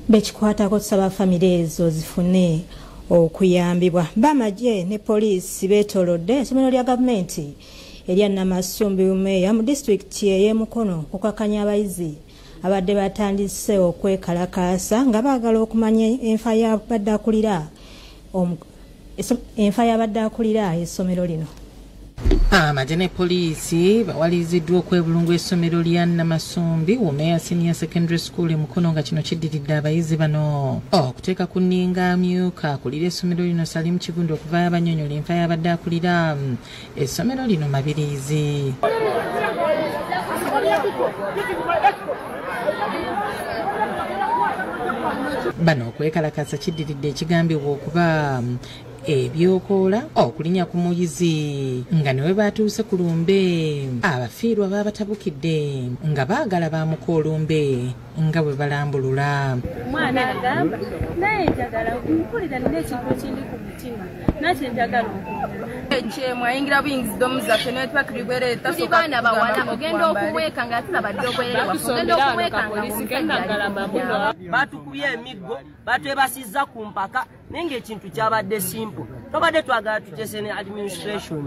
Bekikwatako tusaba famire ezo zifune okuyambibwa. Bamagye ne poliisi beetoolodde essomero lya gavumenti erya Namasumbi Umeya mu disitulikiti ey'e Mukono okukakanya abayizi abadde batandise okwekalakaasa nga baagala okumanya enfa y'abadde akulira essomero lino. Amagye ne poliisi bawaliriziddwa okwebulunga essomero lya Namasumbi Umeya Senior Secondary School e Mukono nga kino kiddiridde abayizi bano okuteeka ku nninga amyuka akulira essomero lino Salim Kivundu okuvaayo abannyonnyola enfa y'abadde akulira essomero lino Mabiriizi. Bano okwekalakaasa kiddiridde ekigambibwa okuba ebyokoola okulinnya ku muyizi nga ne we batuuse ku lumbe abafiirwa baabatabukidde nga baagala baamuka olumbe nga bwe balambulula. Omwana agamba naye njagala mpulira nina ekintu ekindi ku mutima nakye njagala okukyemu ayingira buyingizi domu zaffe netwakirigwereeta tuli baana bawala ogenda okuweeka nga tulabadde obwerere waffe ogenda okuweeka nga batukubye emiggo batwebasizza ku mpaka naye ng'ekintu kyabadde simple tobadde twagala tutese ne administration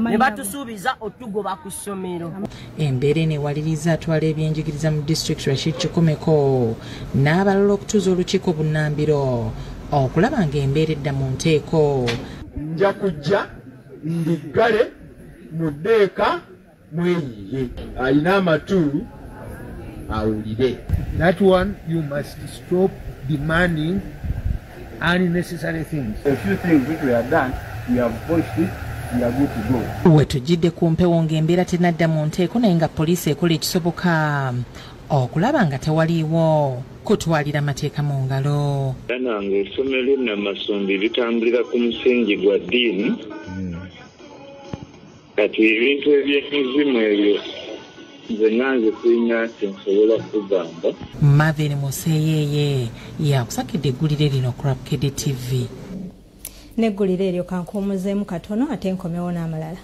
ne batusuubiza otugoba ku ssomero. Embeera eno ewaliriza atwala ebyenjigiriza mu disitulikiti Rashid Kikomeko n'abalala okutuuza olukiiko bunnambiro okulaba ng'embeera edda mu nteeko. Nja kujja ndiggale muddeeka mweyiye alina amatu awulire. That one you must stop demanding unnecessary things. A few things which we have done, we have voiced it, we are good to go. We tujjidde ku mpewo ng'embeera tenadda mu nteeko naye nga poliisi ekola ekisoboka okulaba nga tewaliiwo kutwalira mateeka mu ngalo. Nange essomero Namasumbi litambulira ku musingi gwa ddiini. Kati ebintu eby'emizimu ebyo nze nange sirina kye nsobola kugamba. Marvin Museeyeye yakusakidde eggulire lino ku Rapkede TV. N'eggulire eryo kankuwummuzeemu katono ate nkomewo n'amalala.